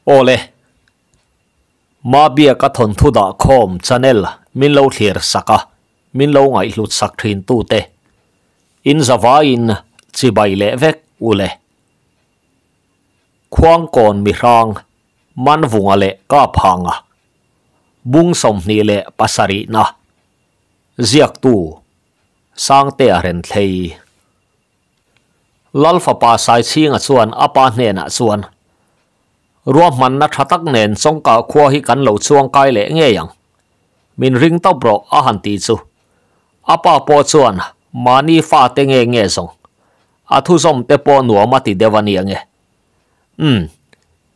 Awle. Mabiaka thawnthu dah khawm channel min lo thlir sak a, min lo ngaihhlut sak thin tute in zavaiin chibai leh vek ule. Khuangkawn mihrang Manvunga leh Kaphanga bung 27na ziaktu Sangtea Renthlei. Lal fapa Saichhinga chuan a pa hnenah chuan, Ruahmanna tha tak nen Chawngkah khua hi kan lo chuang kai leh ngei ang. Min ring tawp rawh a han ti chu. A pa pawh chuan mahni fate nge nge zawng a thuzawm te pawh nuam a ti deuh a nia nge. Umm,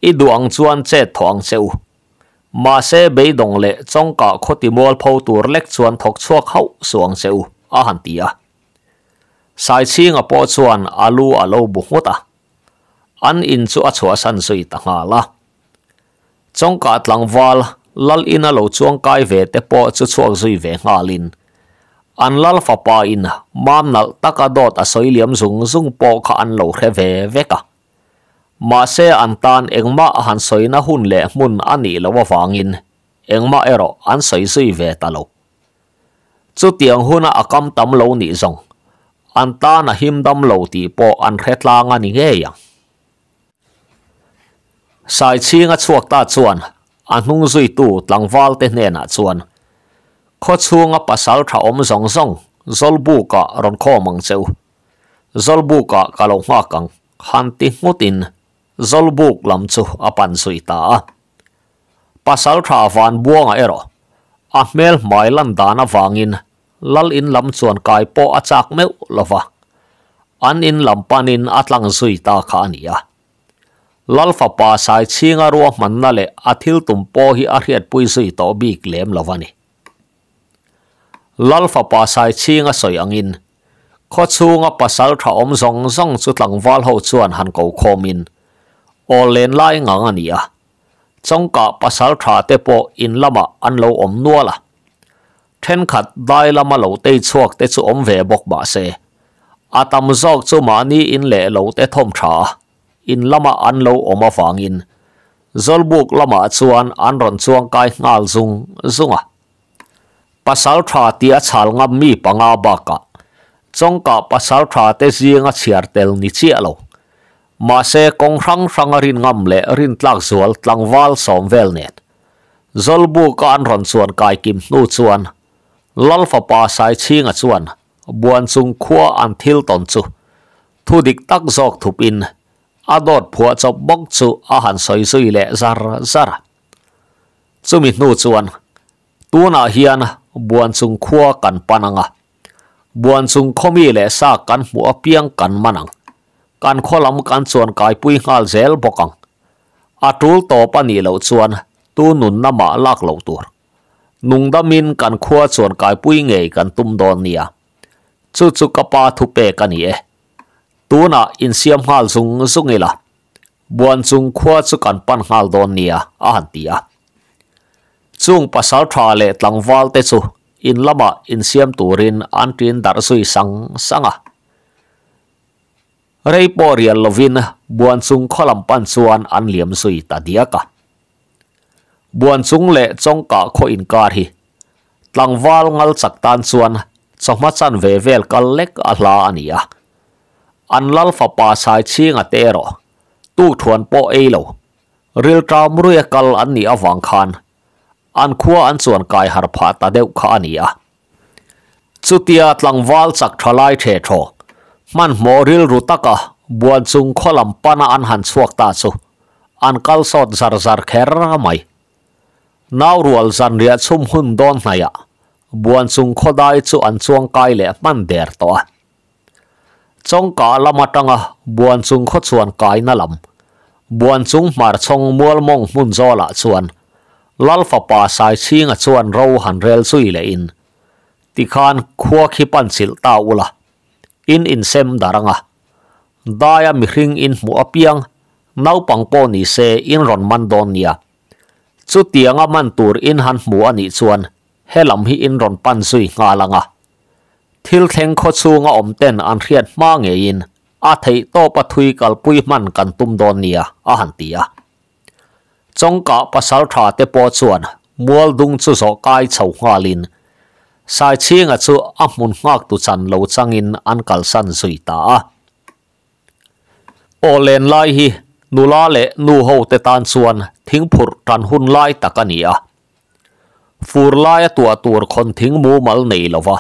i duh ang chuan chet thawh ang che u. Mahse beidawng leh Chawngkah khaw ti mualpho tur lek chuan thawk chhuak hauh suh ang che u a han ti a. Saichhinga pawh chuan a lu a lo bu nghut a, an in chu a chhuahsan zui ta nghal a. Chawngkah tlangval lal ina lo chuangkai ve te pawh chu chhuak zui ve nghalin, an lal fapa in mam nalh taka dawt a sawi liam zung zung pawh kha an lo hre ve vek a. Mahse an tan engmah a han sawina hun leh hmun a nih loh avangin engmah erawh an sawi zui ve ta lo. Chutiang huna a kam tam lo nih zawng, an tan a him dam lo tih pawh an hre tlang a ni ngei ang. Saichhinga chhuak ta chuan a hnung zuitu tlangval te hnenah chuan, Khaw chhunga pasal tha awm zawng zawng Zawlbukah rawn khawm ang che u. Zawlbukah ka lo nghak ang, han ti nghutin Zawlbuk lam chu a pan zui ta a. Pasaltha Vanbuanga erawh a hmel hmai lan dan avangin lal in lam chuan kai pawh a chak meuh lo va, an in lam panin a tlang zui ta kha a ni a. Lal fapa Saichhinga ruahmanna leh a thil tum pawh hi a hriatpui zui tawh bik lem lo va ni. Lal fapa Saichhinga sawi angin khaw chhunga pasaltha awm zawng zawng chu tlangval ho chuan han ko khawmin awl len lai ngang a ni a. Chawngkah pasal tha te pawh in lamah an lo awm nual a, thenkhat dai lama lo tei chhuak te chu awm ve bawk mah se, a tam zawk chu mahni in leh lo te thawm tha a, in lamah an lo awm avangin Zawlbuk lamah chuan an rawn chuang kai nghal zung zung a. Pasal tha tih a chhal ngam mi panga bakah Chawngkah pasal tha te zinga chhiar tel ni chiah lo. Mahse, kawng hrang hranga rin ngam leh rin tlak zual tlangval sawm vel nen Zawlbuka an rawn chuan kai kim hnu chuan Lal fapa Saichhinga chuan buan chung khua an thil tawn chu thu dik tak zawk thup in a dawt phuah chawp bawk chu a han sawi zui leh zar zar a. Chumi hnu chuan tunah hian buan chung khua kan pan ang a, Buan chung khawmi leh sa kan hmuh apiang kan man ang. Kan khaw lam kan chuan kaipui nghal zel bawk ang. A tul tawp a nih loh chuan tu nunna mah lak loh tur. Nungdamin kan khua chuan kaipui ngei kan tum dawn nia. Chu chu ka pa thu pek a ni e. Tunah insiam nghal zung zung ila. Buan chung khua chu kan pan nghal dawn nia a han ti a. Chung pasal tha leh tlangval te chu in lamah insiam turin an tin darh zui sang sang a. Rei pawh rial lovin buan chung khaw lam pan chuan an liam zui ta diak a. Buan chung leh chawngkah khaw inkar hi tlangval ngal chak tan chuan chawhma chan ve vel kal lek a hla a ni a. An lal fapa Saichhinga te erawh tukthuan pawh ei lo, rilṭam ruia kal an nih avang khan An khua an chuan kai har phah ta deuh kha a ni a. Chutia tlangval chak tha lai the thaw, hmanhmawh rilru taka buan chung khaw lam pana an han chhuak ta chu an kal sawt zar zar kher mai. Nau rual zanriah chhum hun dawn hnaihah buan chung khaw dai chu an chuang kai leh hman der tawh a. Chawngkah lam atanga buan chung khaw chuan kaina lam, buan chung hmar chhawng mual mawng hmun zawlah chuan Lal fapa Saichhinga chuan ro han rel zui lehin, Tikhan khua khi pan chilh ta ula, in insem dar anga. Daia mihring in hmuh apiang, naupang pawh ni se in rawn man dawn nia. Chutianga man tur in han hmu a nih chuan he lam hi in rawn pan zui nghal anga. Thil thleng khaw chhunga awm ten an hriat hma ngeiin a theih tawp a thui kalpui hman kan tum dawn nia, a han ti a. Chawngkah pasaltha te pawh chuan mualdung chu zawh kai chho nghalin Saichhinga chu a hmun nghak tu chan lo changin an kalsan zui ta a. Aw len lai hi nula leh nu ho te tan chuan thingphurh tan hun lai tak a ni a. Fur laia tuah tur khawn thing mumal nei lova,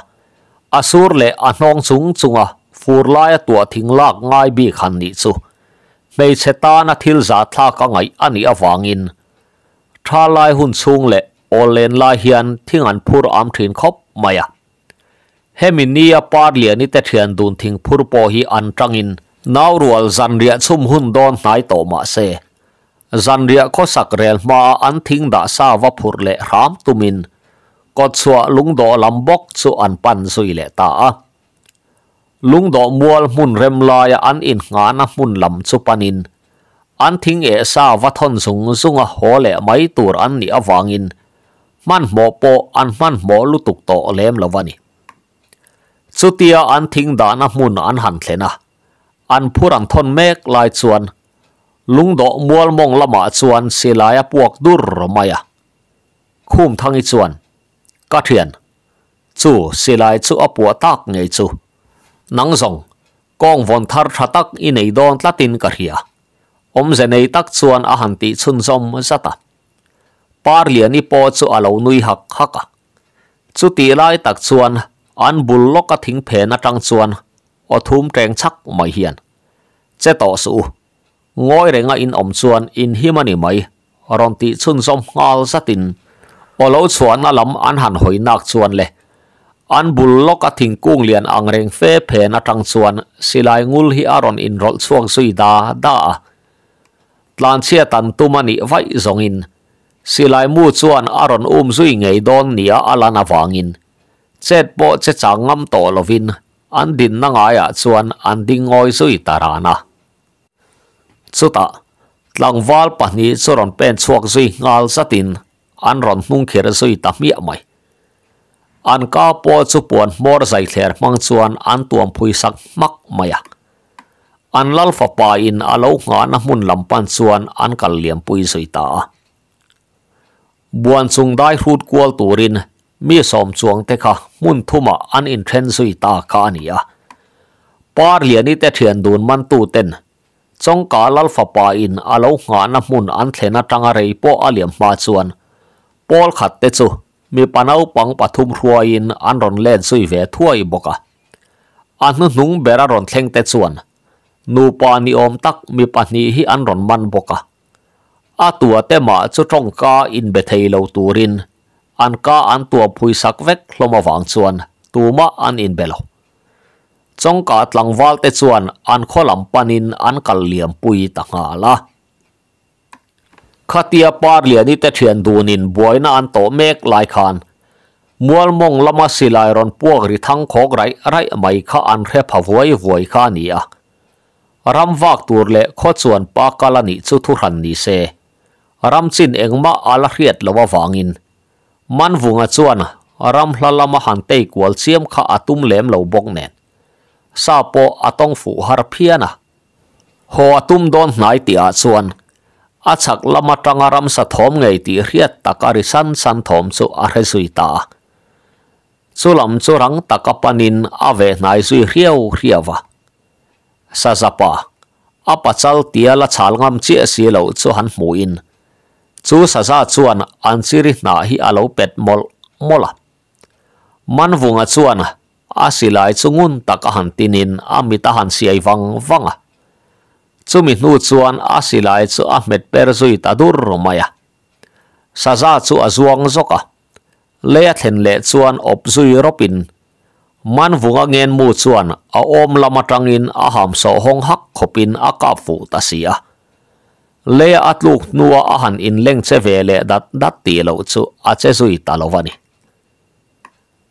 a sur leh a hnawng chung chunga fur laia tuah thing lak ngai bik han nih chu hmeichhe tana thil zahthlak a ngaih a nih avangin tha lai hun chhung leh awl len lai hian thing an phur am thin khawp mai a. Hemi nia Parliani te thian dun thing phur pawh hi an tangin naurual zanriah chhum hun dawn hnai tawh mah se Zanriah khawsak rel hmaa an thing dah sa va phurh leh hram tumin kawtchhuah lungdawh lam bawk chu an pan zui leh ta a. Lungdawh mual hmun rem laia an innghahna hmun lam chu panin an thing eh sa va thawn zung zunga haw leh mai tur an nih avangin hmanhmawh pawh an hmanhmawh lutuk tawh lem lo a ni. Chutia an thing dahna hmun an han thlen a, an phur an thawn mek lai chuan Lungdawh mual mawng lamah chuan silai a puak dur mai a. Khumthangi chuan, Ka thian, chu silai chu a puah tak ngei chu. Nang zawng, kawng vawn thar tha tak i nei dawn tlatin ka hria. Awmze nei tak chuan a han tih chhunzawm zat a. Parliani pawh chu a lo nui hak hak a. Chutih lai tak chuan an bul lawka thing phen atang chuan aw thum teng chhak mai hian, Che tawh suh u, ngawi renga in awm chuan in him a ni mai, rawn tih chhunzawm nghal zatin aw lo chhuahna lam an han hawi nak chuan le an bul lawka thingkung lian ang reng fe phen atang chuan silai ngul hi a rawn inrawlh chhuak zui da da a. Tlanchhiat an tum a nih vaih zawngin silai mu chuan a rawn um zui ngei dawn nia a lan avangin chet pawh che chang ngam tawh lovin An dinna ngaiah chuan an ding ngawi zui ta ran a. Chutah, tlangval pahnih chu rawn pen chhuak zui nghal zatin an rawn hnung kher zui ta hmiah mai. An ka pawh chu puan hmawr zai thler hmang chuan an tuam phui sak hmak mai a. An lal fapa in a lo nghahna hmun lam pan chuan an kal liampui zui ta a. Buan chung dai hrut kual turin Mi sawm chuang te kha hmun thumah an inthen zui ta kha a ni a. Parliani te thian dun mantu ten Chawngka Lal fapa in a lo nghahna hmun an thlen atanga rei pawh a liam hma chuan pawl khat te chu mipa naupang pathum hruaiin an rawn let zui ve thuai bawk a. A hnuhnung ber a rawn thleng te chuan nupa ni awm tak mi pahnih hi an rawn man bawk a. A tua te mah chu tawngka inbe thei lo turin an ka an tua phui sak vek hlawm avang chuan tumah an inbe lo. Chawngka tlangval te chuan an khaw lam panin an kal liam pui ta nghal a. Khatia Parliani te thian dunin buaina an tawh mek lai khan Mualmawng lama silai rawn puak ri thang khawk raih raih mai kha an hre pha vuai vuai kha a ni a. Ram vak tur leh khaw chuan pa kal a nih chu thuhran ni se, ram chin engmah a la hriat loh avangin Manvunga chuan ram hla lama han tei kual chiam kha a tum lem lo bawk nen sa pawh a tawng fuh har phian a. Haw a tum dawn hnai tihah chuan a chhak lam atanga ramsa thawm ngei tih hriat tak a ri san san thawm chu a hre zui ta a. Chu lam chu rang taka panin a veh hnai zui hriau hriau a. Sazapa, a pachal tia la chhal ngam chiah si loh chu han hmuhin, chu saza chuan an chiri hnah hi a lo pet mawlh mawlh a. Manvunga chuan a silai chu ngun tak a han tinin a mit a han siai vang vang a. Chumi hnu chuan a silai chu a hmet per zui ta dur mai a. Saza chu a zuang zawk a, lei a thlen leh chuan awp zui rawpin Manvunga ngenmu chuan a awm lam atangin a ham sawh hawng hak khawpin a kap fuh ta si a. Leia a tluk hnua a han inleng che ve leh dat dat tih loh chu a che zui ta lo a ni.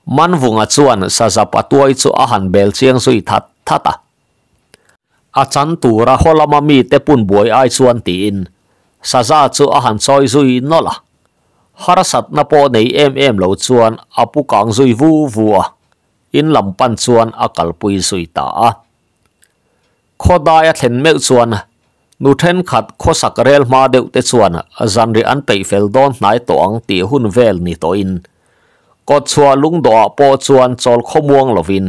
Manvunga chuan sazap a tuai chu a han bel chiang zui that that a. A chan tura haw lama mite pun buai ai chuan tiin saza chu a han chawi zui nawlh a. Harsatna pawh nei em em lo chuan a pu kang zui vu vu a, in lam pan chuan a kalpui zui ta a. Khawdai a thlen meuh chuan Nu thenkhat khawsak rel hma deuh te chuan zanriah an peih fel dawn hnai tawh ang tih hun vel ni tawhin kawtchhuah lungdawhah pawh chuan chawl khawmuang lovin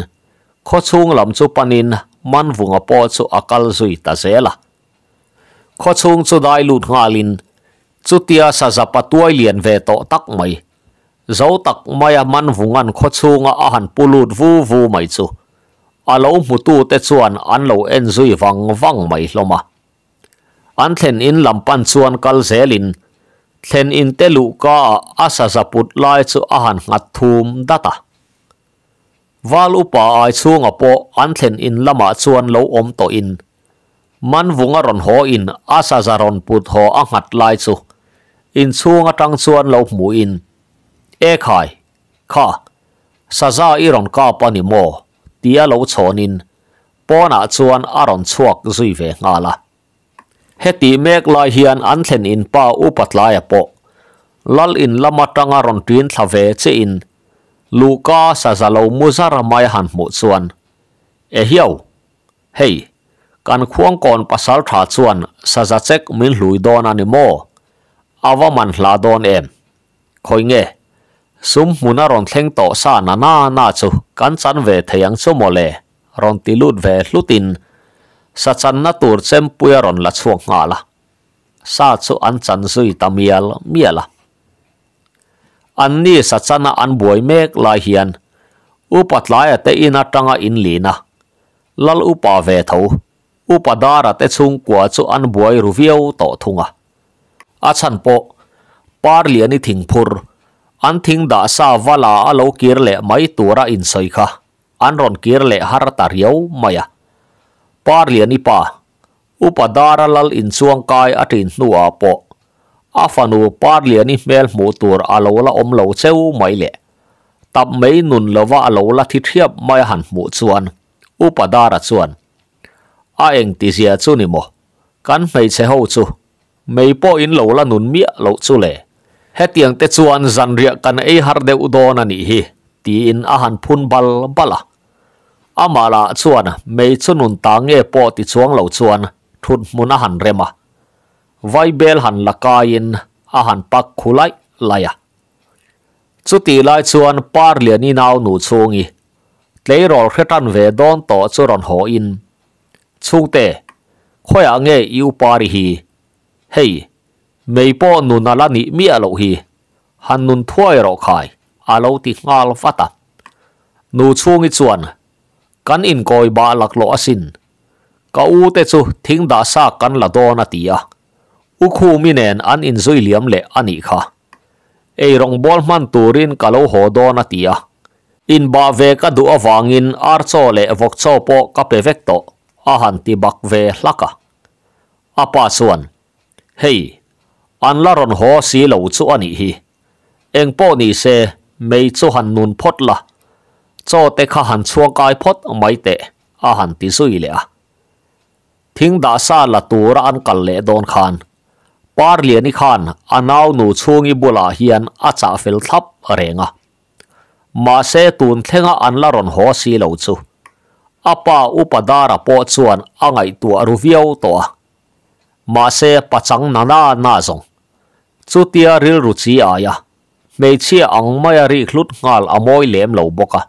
khawchhung lam chu panin Manvunga pawh chu a kal zui ta zel a. Khawchhung chu dai lut nghalin chutia saza patuai lian ve tawh tak mai Zo tak maia Manvunga'n khawchhunga a han pu lut vu vu mai chu a lo hmutute chuan an lo en zui vang vang mai hlawm a. An thlen in lam pan chuan kal zelin thlen in te luhka ah a saza put lai chu a han nghat thum dat a. Val upa ai chhunga pawh an thlen in lamah chuan lo awm tawhin Manvunga rawn haw in a saza rawn put haw a nghat lai chu inchhung atang chuan lo hmuhin, E khai, kha, saza i rawn kap a ni maw? tia lo chhawnin pawnah chuan a rawn chhuak zui ve nghal a. Heti mek lai hian an thlen in pa upa tlaia pawh lal in lam atanga rawn ṭin thla ve che in luhka saza lo mu zar mai han hmuh chuan, Ehiau, Hei, kan khuangkawn pasal tha chuan saza chek min hlui dawn a ni maw? A va man hla dawn em? Khawi nge? Sum hmun a rawn thleng tawh sa na na na chu kan chan ve thei ang chu maw le? Rawn ti lut ve hlutin sa channa tur chempui a rawn la chhuak nghal a. Sa chu an chan zui ta mial mial a. Anni sa chana an buai mek lai hian upa tlaia te in atanga inlin a, Lal upa ve tho, Upa Dara te chhungkua chu an buai ru viau tawh thung a. A chhan pawh, Parliani thingphur, an thing dah sa vala a lo kir leh mai tura insawi kha an rawn kir leh har ta riau mai a. Parliani pa, Upa Dara lal inchuang kai a ṭin hnuah pawh a fanu Parliani hmel hmuh tur a lo la awm lo cheu mai le. Tap mai nun lova a lo la thi ṭhiap mai a han hmuh chuan Upa Dara chuan, A engtizia chu ni maw? Kan hmeichhe ho chu mei pawh in lo la nun miah loh chu le. Hetiang te chuan zanriah kan ei har deuh dawn a nih hi, tiin a han phun bal bal a. Amah lah chuan mei chu nun ta nge pawh ti chuang lo chuan thut hmun a han rem a. Vaibel han la kaiin a han pak khu laih laih a. Chutih lai chuan Parliani nau nu chhungi tleirawl hre tan ve dawn tawh chu rawn haw in, Chhungte, khawiah nge i upari hi? Hei, mei pawh nun a la nih miah loh hi, han nun thuai rawh khai, a lo ti nghal vat a. Nu chhungi chuan, Kan inkawi bah laklawh asin, ka u te chu thing dah sa kan la dawn a ti a, U Khumi nen an inzui liam leh a nih kha. Ei rawngbawl hman turin ka lo haw dawn a ti a. Inbah ve ka duh avangin ar chaw leh vawk chaw pawh ka pe vek tawh a han ti bak ve hlak a. A pa chuan, Hei, an la rawn haw si lo chu a nih hi. Eng pawh ni se, mei chu han nun phawt la. Chaw te kha han chhuangkai phawt mai teh a han ti zui leh a. Thing dah sa la tura an kal leh dawn khan Parliani khan a nau nu chhungi bulah hian a chah fel thlap reng a. Mahse tun thlenga an la rawn haw si lo chu a pa Upa Dara pawh chuan a ngaihtuah ru viau tawh a. Mahse pachang na na na zawng chutia rilru chi aia hmeichhia ang maia rik hlut nghal a mawi lem lo bawk a.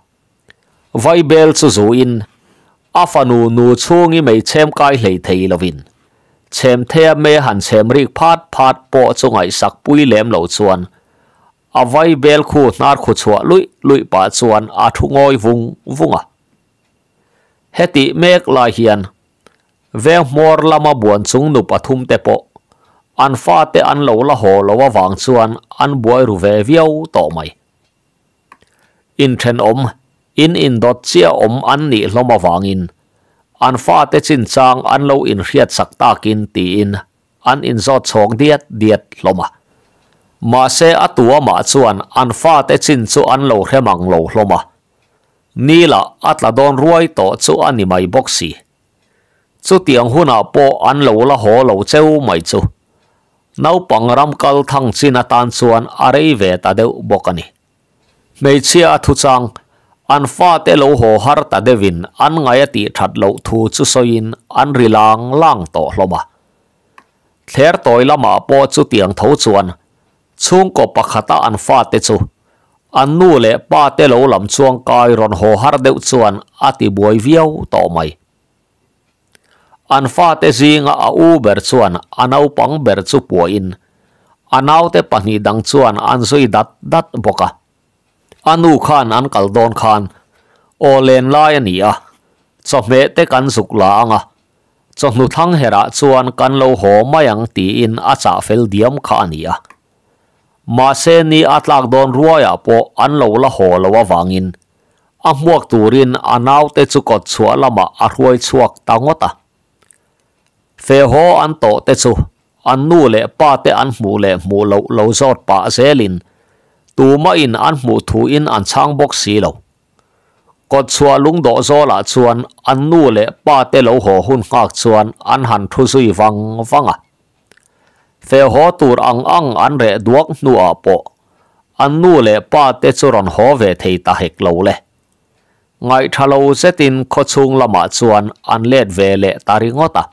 Vaibel chu zuin a fanu nu chhungi mei chhem kai hlei thei lovin chhem thea me han chhem rik phat phat pawh chu ngaihsak pui lem lo chuan a vaibel khu hnar khu chhuah luih luih pah chuan a thu ngawi vung vung a. Hetih mek lai hian veng hmawr lama buan chung nu pathum te pawh an fate an lo la haw lo avang chuan an buai ru ve viau tawh mai. Inthenawm, in indawt chiah awm an nih hlawm avangin an fate chinchang an lo inhriatsak takin tiin an inzawt chhawng diat diat hlawm a. Mahse a tu amah chuan an fate chin chu an lo hre mang lo hlawm a. Nila a tla dawn ruai tawh chu a ni mai bawk si. Chutiang hunah pawh an lo la haw lo cheu mai chu. Naupang ram kal thang chin atan chuan a rei ve ta deuh bawk a ni. Hmeichhia a thuchang, an fate lo haw har ta deuhin an ngaih a tih that loh thu chu sawiin an ri lang lang tawh hlawm a. Thler tawi lamah pawh chutiang tho chuan chhungkaw pakhata an fate chu an nu leh pa te lo lam chuang kai rawn haw har deuh chuan a ti buai viau tawh mai. An fate zinga a u ber chuan a naupang ber chu puahin a naute pahnih dang chuan an zui dat dat bawk a. A nu khan an kal dawn khan aw len lai a ni a, chawhmeh te kan zuk la ang a, chawhnu thlang herah chuan kan lo haw mai ang tiin a chah fel diam kha a ni a. Mahse ni a tlak dawn ruaiah pawh an lo la haw lo avangin a hmuak turin a naute chu kawt chhuah lamah a hruai chhuak ta ngawt a. Fehhaw an tawh te chu an nu leh pa te an hmuh leh hmuh loh lo zawt pah zelin tumahin an hmuh thuin an chhang bawk si lo. Kawtchhuah lungdawh zawlah chuan an nu leh pa te lo haw hun nghak chuan an han thu zui vang vang a. Fehhaw tur ang ang an reh duak hnuah pawh an nu leh pa te chu rawn haw ve thei ta hek lo le. Ngaihṭha lo zetin khawchhung lamah chuan an let ve leh ta ringawt a.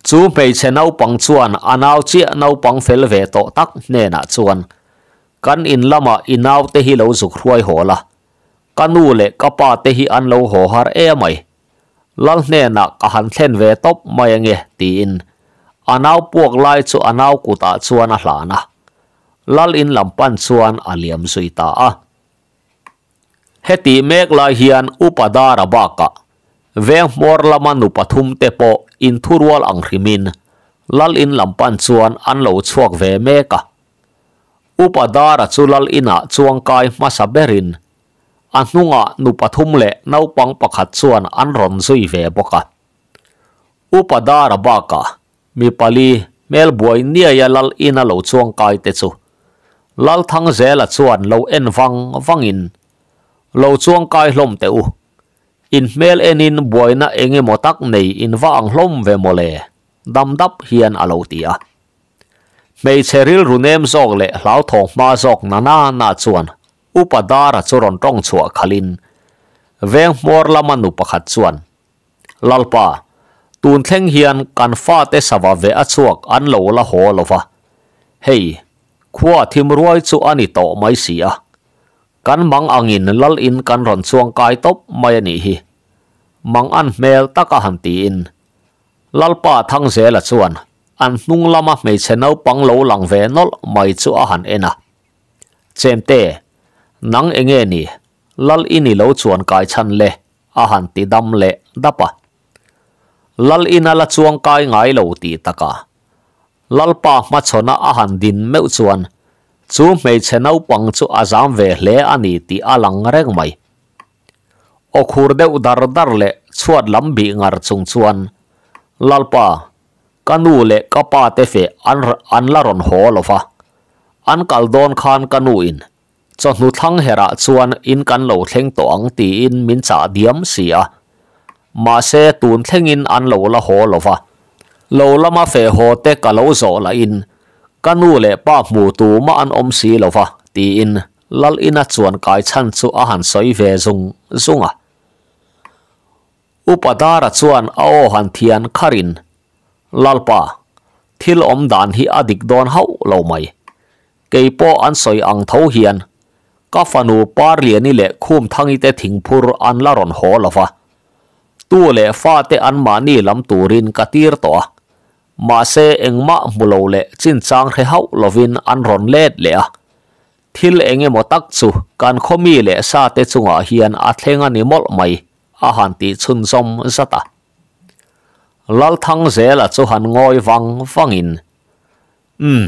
Chu hmeichhe naupang chuan a nau chiah naupang fel ve tawh tak hnenah chuan, Kan in lamah i naute hi lo zuk hruai haw la, ka nu leh ka pa te hi an lo haw har e mai. Lal hnenah ka han thlen ve tawp mai ange, tiin a nau puak lai chu a nau kutah chuan a hlan a. Lal in lam pan chuan a liam zui ta a. Hetih mek lai hian Upa Dara bakah veng hmawr lama nu pathum te pawh inthurual ang hrimin Lal in lam pan chuan an lo chhuak ve mek a. Upa Dara chu Lal inah chuangkai hmasa berin a hnungah nu pathum leh naupang pakhat chuan an rawn zui ve bawk a. Upa Dara bakah Mi pali, hmel buai niaia Lal ina lo chuangkai te chu Lal Thangzela chuan lo en vang vangin, Lo chuangkai hlawm teh u. In hmel enin buaina eng emaw tak nei in va ang hlawm ve maw le? dam dap hian a lo ti a. Hmeichhe rilru nem zawk leh hlauthawng hma zawk na na na chuan Upa Dara chu rawn tawng chhuah khalhin veng hmawr lama nu pakhat chuan, Lalpa, tun thleng hian kan fate sava ve a chhuak an lo la haw lo va. Hei, khua thim ruai chu a ni tawh mai si a. Kan mang angin lal in kan rawn chuang kai tawp mai a nih hi. Mang an hmel taka han tiin. Lalpa Thangzela chuan an hnung lama hmeichhe naupang lo lang ve nawlh mai chu a han en a. Chemte, nang enge ni, lal i ni lo chuan kai chhan le? a han ti dam leh dap a. Lal ina la chuang kai ngai lo tih takah Lalpa hmachhawna a han din meuh chuan chu hmeichhe naupang chu a zam ve hle a ni tih a lang reng mai. Aw khur deuh dar dar leh chhuat lam bih ngar chung chuan Lalpa, ka nu leh ka pa te feh an an la rawn haw lo va, an kal dawn khan ka nu in Chawhnu thlang herah chuan in kan lo thleng tawh ang tiin min chah diam si a. Mahse tun thlengin an lo la haw lo va. Lo lama feh haw te ka lo zawh lahin ka nu leh pa hmu tu mah an awm si lo va tiin Lal ina chuan kai chhan chu a han sawi ve zung zung a. Upa Dara chuan a aw han thian kharin, Lalpa, thil awm dan hi a dik dawn hauh lo mai. Kei pawh an sawi ang tho hian ka fanu Parliani leh Khumthangi te thingphur an la rawn haw lo va. Tu leh fate anmahni lam turin ka tir tawh a, mahse engmah hmu lo leh chinchang hre hauh lovin an rawn let leh a. Thil eng emaw tak chu kan khawmi leh sate chungah hian a thleng a ni mawlh mai, a han tih chhunzawm zat a. Lalthangzela chu han ngawi vang vangin, Umm,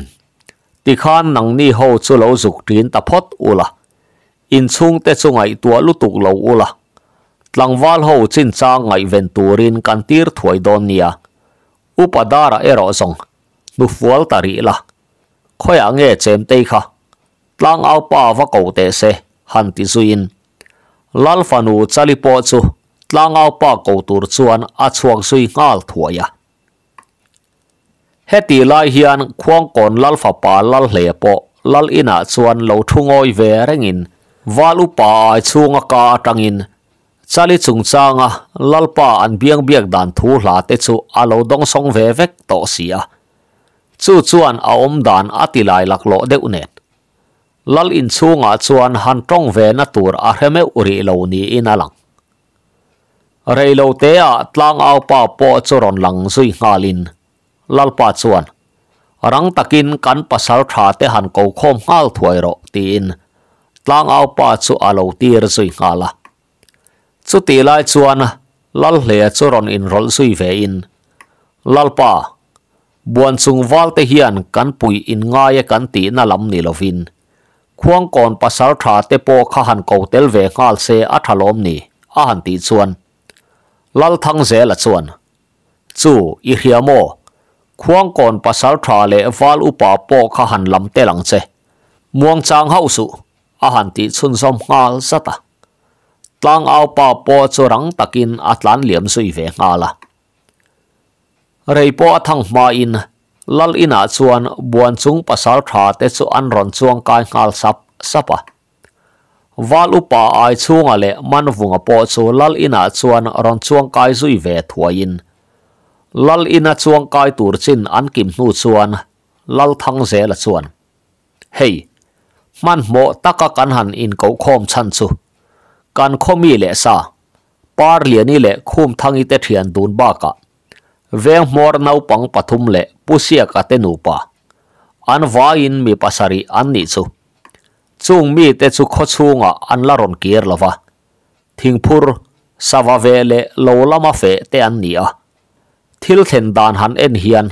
tikhan nangni ho chu lo zuk ṭin ta phawt ula, inchhungte chu ngaihtuah lutuk lo ula, tlangval ho chinchang ngaihven turin kan tir thuai dawn nia, Upa Dara erawh zawng hnufual ta rih la, khawiah nge chemtei kha tlangau pa va ko teh se han ti zuiin Lal fanu Chali pawh chu tlangau pa ko tur chuan a chhuak zui nghal thuai a. Hetih lai hian Khuangkawn Lal fapa Lal hle pawh Lal inah chuan lo thu ngawi ve rengin Val upa ai chhunga ka atangin Chali chungchanga Lalpa an biang biak dan thu hla te chu a lo dawngsawng ve vek tawh si a. Chu chuan a awm dan a ti lai laklawh deuh nen. Lal inchhungah chuan han tawng ve na tur a hre meuh rih lo niin a lang. Reiloteah tlangaupa pawh chu rawn lang zui nghalin Lalpa chuan, Rang takin kan pasal tha te han ko khawm nghal thuai rawh tiin tlangaupa chu a lo tir zui nghal a. Chutih lai chuan Lalhlea chu rawn inrawlh zui vein, Lalpa, buan chung valte hian kan puih inngai e kan tihna lam ni lovin, Khuangkawn pasal tha te pawh kha han ko tel ve nghal se a tha lawm ni? a han tih chuan Lalthangzela chuan, Chu, i hria maw? Khuangkawn pasal tha leh val upa pawh kha han lam tel ang che. Muangchang hauh suh, a han tih chhunzawm nghal zat a. Tlangaupa pawh chu rang takin a tlan liam zui ve nghal a. Rei pawh a thang hmain Lal inah chuan buan chung pasal tha te chu an rawn chuang kai nghal sap sap a. Val upa ai chhunga leh Manvunga pawh chu Lal inah chuan rawn chuang kai zui ve thuaiin Lal ina chuang kai tur chin an kim hnu chuan Lal Thangzela chuan, Hei, hmanhmawh taka kan han inkohkhawm chhan chu kan khawmi leh sa, Parliani leh Khumthangi te thian dun bakah Venghmawr naupang pathum leh Pu Siaka te nupa an vaiin mi pasarih an nih chu. Chung mite chu khawchhungah an la rawn kir lo va, thingphur, sava ve leh lo lama feh te an ni a. Thil thlen dan han en hian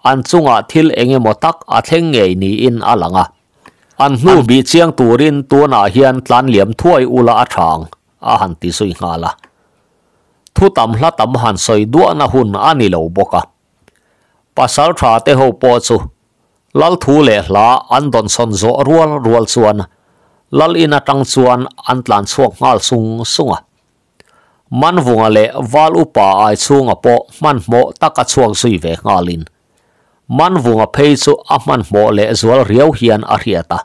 An chungah thil eng emaw tak a thleng ngei niin a lang a. An hnu bih chiang turin tunah hian tlan liam thuai ula a tha ang, a han ti zui nghal a. Thu tam hla tam han sawi duahna hun a ni lo bawk a. Pasal tha te ho pawh chu Lal thu leh hla an dawnsawn zawh rual rual chuan Lal in atang chuan an tlan chhuak nghal sung sung a. Manvunga leh Val upa ai chhunga pawh hmanhmawh taka chhuak zui ve nghalin Manvunga phei chu a hmanhmawh leh zual riau hian a hriat a.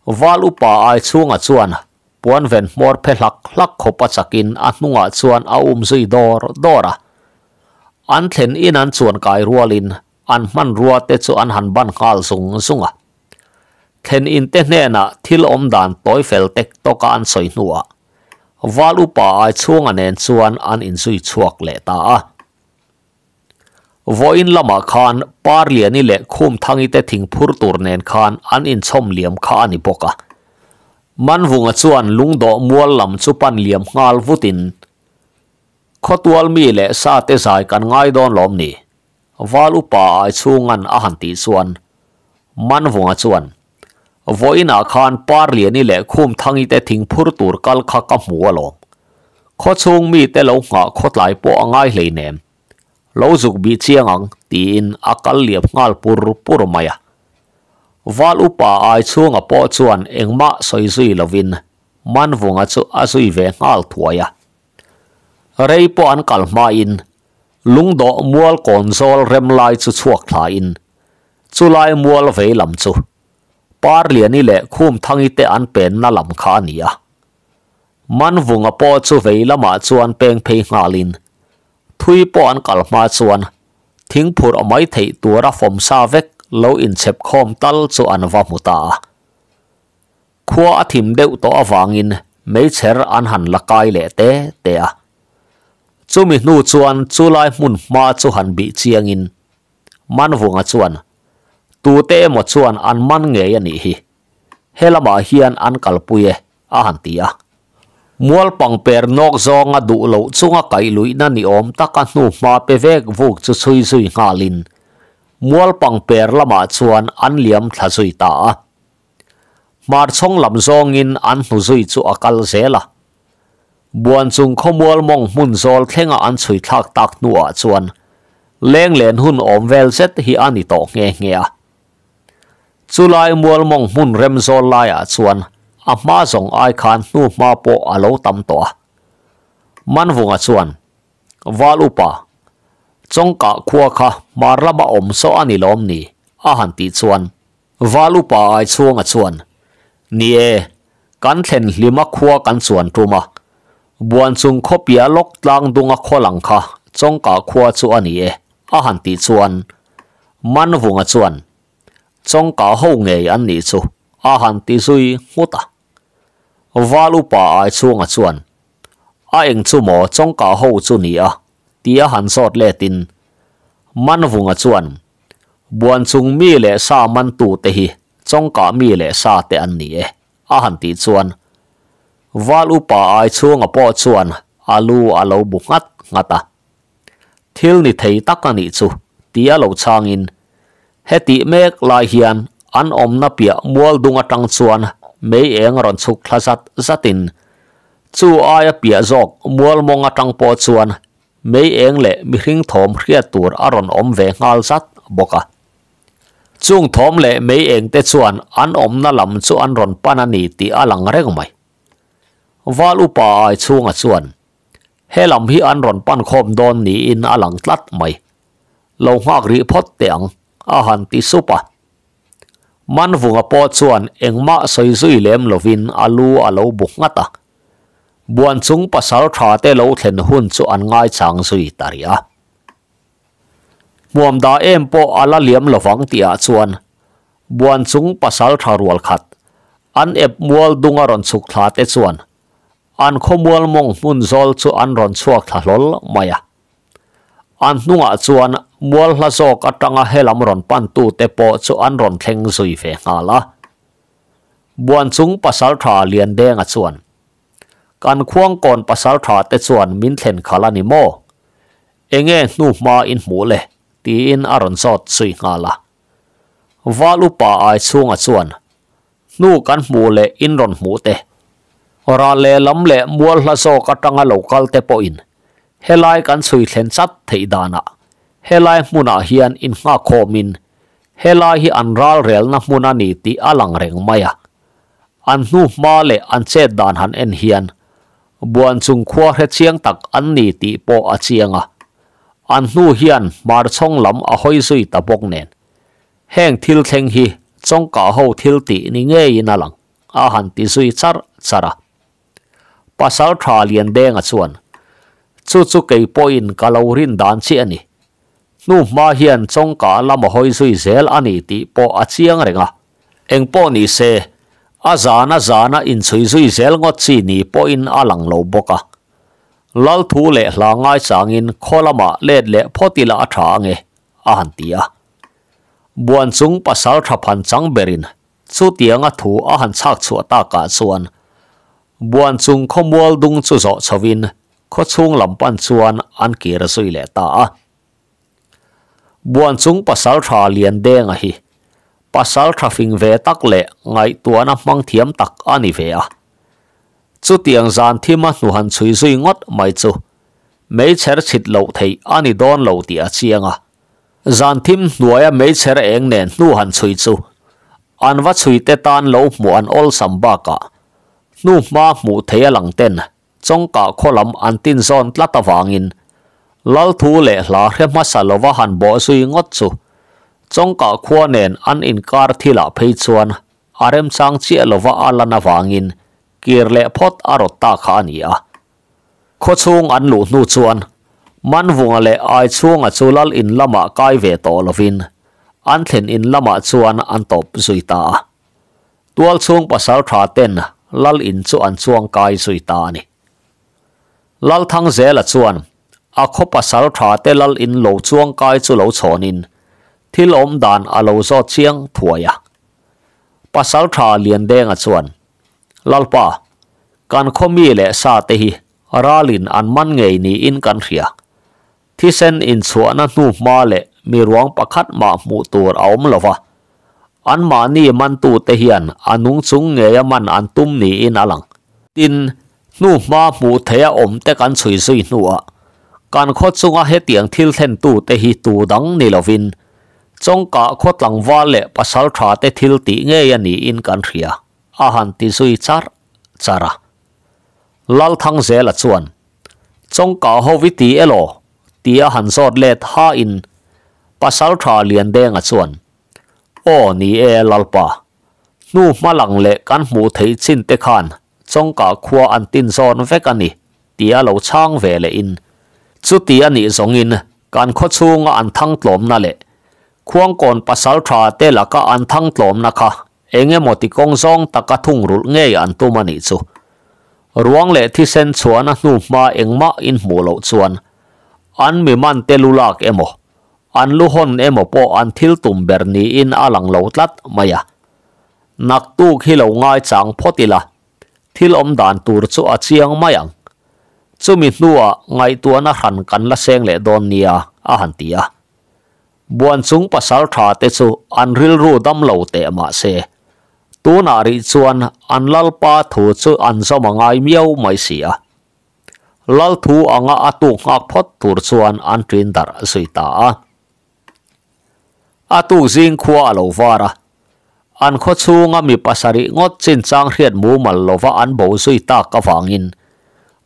Val upa ai chhunga chuan puan ven hmawr phe hlak hlak khawp a chakin a hnungah chuan a um zui dawr dawr a. An thlen in an chuan kai rualin an hmanrua te chu an han ban nghal zung zung a. Thlen in te hnenah thil awm dan tawi fel tek tawka an sawi hnuah Val upa ai chhunga nen chuan an inzui chhuak leh ta a. Vawiin lamah khan Parliani leh Khumthangi te thingphur tur nen khan an inchhawm liam kha a ni bawk a. Manvunga chuan lungdawh mual lam chu pan liam nghal vutin, Khawtual mi leh sa te zai kan ngai dawn lawm ni? Val upa ai chhungan a han tih chuan Manvunga chuan, Vawiinah khan Parliani leh Khumthangi te thingphur tur kal kha ka hmu alawm. Khawchhung mite lo nghah khawtlai pawh a ngai hleinem. Lo zuk bih chiang ang, tiin a kal liam nghal pur pur mai a. Val upa ai chhunga pawh chuan engmah sawi zui lovin Manvunga chu a zui ve nghal thuai a. Rei pawh an kal hmain Lungdawh mual kawn zawl rem lai chu chhuak thlain chulai mual vei lam chu Parliani leh Khumthangi te an penna lam kha a ni a. Manvunga pawh chu vei lamah chuan peng phei nghalin thui pawh an kal hma chuan thingphurh mai theih tura fawm sa vek lo inchhep khawm tal chu an va hmu ta a. Khua a thim deuh tawh avangin meichher an han la kai leh te te a. Chumi hnu chuan chulai hmun hma chu han bih chiangin Manvunga chuan, Tute emaw chuan an man ngei a nih hi. He lamah hian an kalpui e, a han ti a. Mual pangper nawk zawnga duh loh chunga kaih luihna ni awm taka hnu hma pe vek vuk chu chhui zui nghalin mual pangper lamah chuan an liam thla zui ta a. Hmarchhawng lam zawngin an hnu zui chu a kal zel a. Buan chung khawmual mawng hmun zawl thlenga an chhui thlak tak hnuah chuan leng len hun awm vel zet hi a ni tawh nghe nghe a. Chulai mual mawng hmun rem zawl laiah chuan a hma zawng ai khan hnu hma pawh a lo tam tawh a. Manvunga chuan, Val upa, Chawngkah khua kha hmar lama awm saw a ni lawm ni? a han tih chuan Val upa ai chhunga chuan, Ni e, kan thlen hlima khua kan chuan tum a. Buan chung khawpia lawk tlang dunga khaw lang kha Chawngka khua chu a ni e, a han tih chuan. Manvunga chuan, Chawngka ho ngei an nih chu, a han ti zui nghut a. Val upa Aichhunga chuan, A eng chu maw chawngka ho chu ni a? tia han zawt letin Manvunga chuan, Buan chung mi leh sa mantute hi chawngka mi leh sa te an ni e, a han tih chuan Val upa Aichhunga pawh chuan a lu a lo bu nghat nghat a. Thil ni thei tak a nih chu, tia lo chhangin hetih mek lai hian an awmna piah mual dung atang chuan mei eng rawn chhuk thla zat zatin chu aia piah zawk mual mawng atang pawh chuan mei eng leh mihring thawm hriat tur a rawn awm ve nghal zat bawk a. Chung thawm leh mei eng te chuan an awmna lam chu an rawn pan a ni tih a lang reng mai. Val upa ai chhunga chuan He lam hi an rawn pan khawm dawn niin a lang tlat mai. Lo nghak rih phawt teh ang, a han ti sup a. Manvunga pawh chuan engmah sawi zui lem lovin a lu a lo bu nghat a. Buan chung pasal tha te lo thlen hun chu an ngaichang zui ta rih a. Hmuam dah em pawh a la liam lovang tihah chuan Buan chung pasal tha rual khat an ep mual dunga rawn chhuk thla te chuan An khawmual mawng hmun zawl chu an rawn chhuak thla hlawl mai a. An hnungah chuan mual hla zawk atanga helam rawn pantute pawh chu an rawn thleng zui ve nghal a. Buanchung pasaltha Liandenga chuan, Kan khuangkawn pasaltha te chuan min thlen khalh a ni maw? Enge hnuhma in hmuh le? tiin a rawn zawt zui nghal a. Val upa Aichhunga chuan, Hnu kan hmuh leh in rawn hmuh te, ral leh lam leh mual hla zawk atanga lo kal te pawhin helai kan chhui thlen chat theih danah helai hmunah hian in nghakkhawmin helai hi an ral relna hmun a ni tih a lang reng mai a. An hnu hma leh an chet dan han en hian buan chung khua hre chiang tak an ni tih pawh a chiang a. An hnu hian hmarchhawng lam a hawi zui ta bawk nen Heng thil thleng hi chawngkah ho thil tih ni ngeiin a lang, a han ti zui char char a. Pasal tha Liandenga chuan, Chu chu kei pawhin ka lo rin dan chiah a ni. Hnu hma hian chawngkah lama hawi zui zel a ni tih pawh a chiang reng a. Eng pawh ni se, a zana zana inchhui zui zel ngawt chi ni pawhin a lang lo bawk a. Lal thu leh hla ngaichangin khaw lamah let leh phawt ila a tha ange, a han ti a. Buan chung pasal tha phan chang berin chutianga thu a han chhak chhuah takah chuan Buan chung khawmual dung chu zawh chhovin khawchhung lam pan chuan an kir zui leh ta a. Buan chung pasal tha Liandenga hi pasal tha fing ve tak leh ngaihtuahna hmang thiam tak a ni ve a. Chutiang zan thima hnuhan chhui zui ngawt mai chu meichher chhit loh theih a ni dawn lo tih a chiang a. Zan thim hnuaia meichher eng nen hnu han chhui chu an va chhui te tan lo hmuh an awlsam bakah hnu hma hmuh thei a lang ten chawngkah khaw lam an tin zawn tlat avangin lal thu leh hla hre hmasa lova han bawh zui ngawt chu chawngkah khua nen an inkar thilah phei chuan a remchang chiah lova a lan avangin kir leh phawt a rawt ta kha a ni a. Khawchhung an luh hnu chuan Manvunga leh Aichhunga chu lal in lamah kai ve tawh lovin an thlen in lamah chuan an tawp zui ta a. Tualchhung pasal tha ten lal in chu an chuang kai zui ta a ni. Lal Thangzela chuan a khaw pasal tha te lal in lo chuang kai chu lo chhawnin thil awm dan a lo zawt chiang thuai a. Pasal tha Liandenga chuan Lalpa, kan khaw mi leh sa te hi ralin an man ngei niin kan hria. Thisen inchhuahna hnu hma leh mi ruang pakhat mah hmuh tur a awm lo va, anmahni mantute hian a nung chung ngeia man an tum niin a lang. Tin, hnu hma hmuh theia awmte kan chhui zui hnuah, kan khaw chunga hetiang thil thlentute hi tu dang ni lovin, chawngkah khaw tlangval leh pasal thate thil tih ngei a niin kan hria. A han ti zui char char a. Lalthangzela chuan, Chawngkah ho i ti elaw? tia han zawt let hain Pasaltha Liandenga chuan, Aw ni e Lalpa, hnu hma lang leh kan hmuh theih chin te khan chawngkah khua an tin zawn vek a ni, tia lo chhang ve lehin, Chuti a nih zawngin kan khawchhunga an thang tlawmna leh. Khuangkawn pasalṭha te laka an thangtlawmna kha eng emaw ti kawng zawng taka thungrulh ngei an tum a nih chu. Ruang leh thisen chhuahna hnu hma engmah in hmuh loh chuan an mi man te lu lak emaw, an lu hawn emaw pawh an thil tum ber niin a lang lo tlat mai a. Naktuk hi lo ngaichang phawt ila, thil awm dan tur chu a chiang mai ang. Chumi hnuah ngaihtuahna hran kan la seng leh dawn nia, a han ti a. Buan chung pasal tha te chu an rilru dam lo teh mah se, tunah rih chuan an lalpa thu chu an zawm a ngai miau mai si a. Lal thu anga a tuk nghak phawt tur chuan an ṭin darh zui ta a. A tuk zing khua a lo var a, an khaw chhunga mi pasarih ngawt chinchang hriat mumal lova an bo zui tak avangin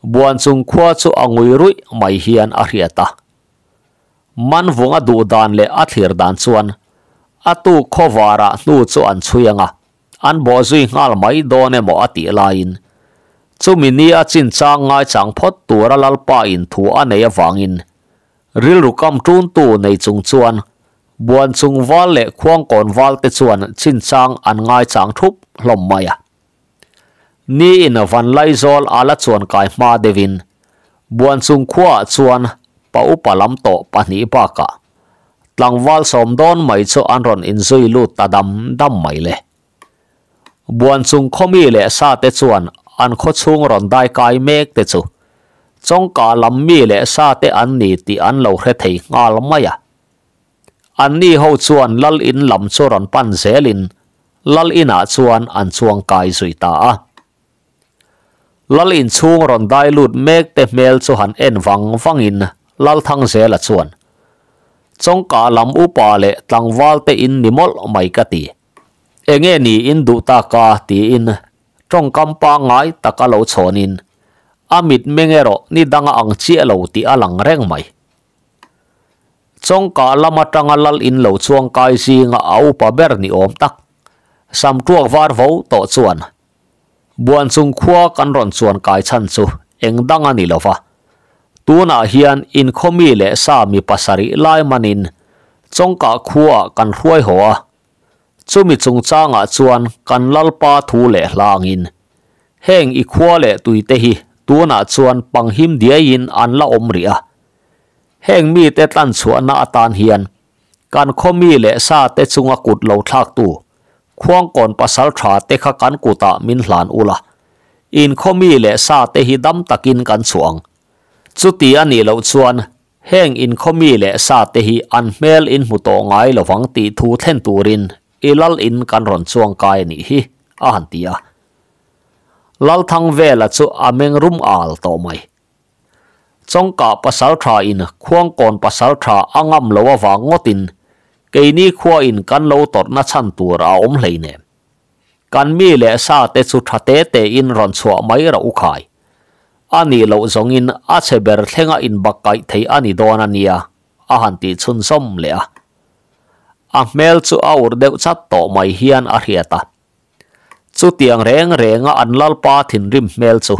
buan chung khua chu a ngui ruih mai hian a hriat a. Manvunga duh dan leh a thlir dan chuan a tuk khaw varah hnu chu an chhui ang a, an bawh zui nghal mai dawn emaw a tih laiin chumi ni a chinchang ngaichang phawt tura Lalpa in thu a nei avangin Rilru kam ṭuntu nei chung chuan buan chung val leh khuangkawn val te chuan chinchang an ngaichang ṭhup hlawm mai a. Ni in Vanlaizawl a la chuan kai hma deuhin buan chung khuaah chuan pa upa lam tawh pahnih bakah tlangval sawm dawn mai chu an rawn inzui lut ta dam dam mai le. Buan chung khawmi leh sa te chuan an khawchhung rawn dai kai mek te chu Chawngka lam mi leh sa te an ni tih an lo hre thei nghal mai a. Anni ho chuan lal in lam chu rawn pan zelin lal inah chuan an chuang kai zui ta a. Lal in chhung rawn dai lut mek te hmel chu han en vang vangin Lalthangzela chuan, Chawngka lam upa leh tlangval te in ni mawlh mai ka ti. Enge ni in duh tak a? tiin Tawngkam pangngai tak a lo chhawnin a mitmeng erawh ni danga ang chiah lo tih a lang reng mai. Chawngkah lam atanga lal in lo chuang kai zinga a upa ber ni awm tak Samtuak var vo tawh chuan buan chung khua kan rawn chuan kai chhan chu eng dang a ni lo va, tunah hian inkhawmi leh sa mi pasarih lai manin Chawngkah khuaah kan hruai haw a, Chumi chungchangah chuan kan Lalpa thu leh hlangin, Heng i khua leh tuite hi tunah chuan panghim diaiin an la awm rih a. Heng mite tlanchhuahna atan hian kan khaw mi leh sate chunga kut lo thlaktu Khuangkawn pasal thate kha kan kutah min hlan ula, in khaw mi leh sate hi dam takin kan chhuah ang. Chuti a nih loh chuan Heng inkhaw mi leh sa te hi an hmel in hmu tawh ngai lovang tih thu thlen turin i lal in kan rawn chuang kai a nih hi, a han ti a. Lalthangvela chu a meng rum al tawh mai. Chawngkah pasaltha in Khuangkawn pasaltha a ngam lo avang ngawtin keini khua in kan lo tawrhna chhan tur a awm hleinem. Kan mi leh sa te chu tha te te in rawn chhuah mai rawh u khai. A nih loh zawngin a chhe ber thlenga inbakkaih thei a ni dawn a nia, a han tih chhunzawm leh a. A hmel chu a urh deuh chat tawh mai hian a hriat a. Chutiang reng renga an lalpa thinrim hmel chu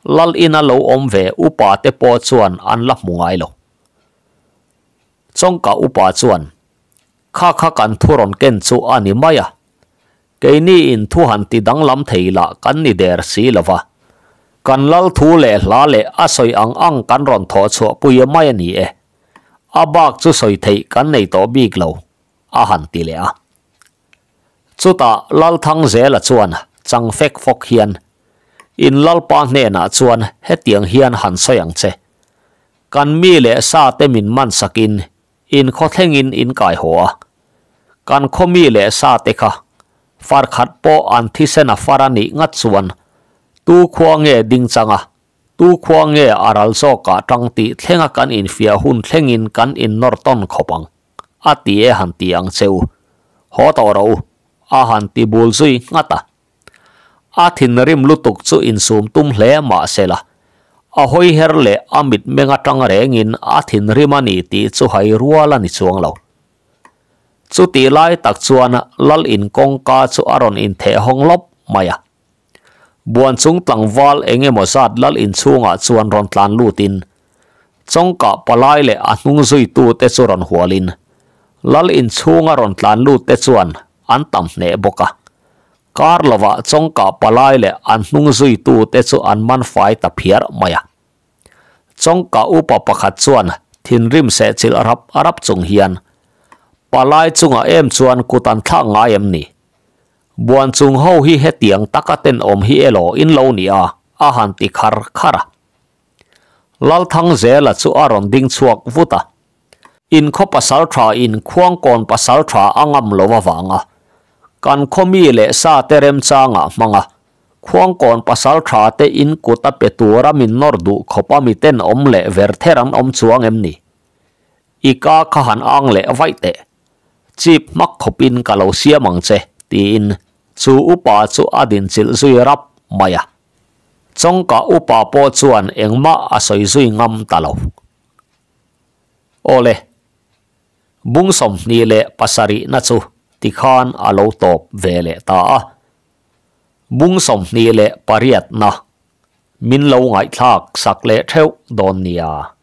lal ina lo awm ve upa te pawh chuan an la hmu ngai lo. Chawngka upa chuan, Kha kha kan thu rawn ken chu a ni mai a. Keini in thu han ti danglam thei lah kan ni der si lo va. Kan lal thu leh hla leh a sawi ang ang kan rawn thawh chhuah pui mai a ni e. A bak chu sawi theih kan nei tawh bik lo, a han ti leh a. Chutah Lalthangzela chuan chang fek fawk hian, In lalpa hnenah chuan hetiang hian han sawi ang che. Kan mi leh sa te min man sakin In khaw thlengin in kai haw a, kan khaw mi leh sa te kha far khat pawh an thisen a far a nih ngat chuan tu khua nge ding chang a, tu khua nge a ral zawkah tang tih thlenga kan infiah hun thlengin kan innawr tawn khawp ang, a ti e han ti ang che u. Haw tawh rawh u, a han ti bul zui nghat a. A thinrim lutuk chu insum tum hle mah se la, a hawi her leh a mitmeng atang rengin a thinrim a ni tih chu hai rual a ni chuang lo. Chutih lai tak chuan lal in kawngka chu a rawn intheh hawng lawp mai a. Buan chung tlangval eng emaw zat lal inchhungah chuan rawn tlan lutin, Chawngkah palai leh a hnung zuitute chu rawn hualin, Lal in chhunga rawn tlan lut te chuan an tam hneh bawk a. Kar lovah chawngkah palai leh an hnung zuitu te chu an man fai ta phiar mai a. Chawngkah upa pakhat chuan thinrim sehchilh rap rap chung hian, Palai chungah em chuan kut an thlak ngai em ni? Buan chung ho hi hetiang taka tenawm hi elaw in lo ni a? a han ti khar khar a. Lalthangzela chu a rawn ding chhuak vut a. In khaw pasal tha in khuangkawn pasal tha a ngam lo avanga kan khaw mi leh sa te remchangah hmang a, khuangkawn pasal tha te in kut a pe tura min nawr duh khawp a mi tenawm leh ver ther an awm chuang em ni? I ka kha han ang leh vaih teh. Chip hmak khawpin ka lo siam ang che, tiin chu upa chu a dinchilh zui rap mai a. Chawngka upa pawh chuan engmah a sawi zui ngam ta lo. Awle, bung 27na chu tikhan a lo tawp ve leh ta a. Bung 28na min lo ngaihthlak sak leh theuh dawn nia.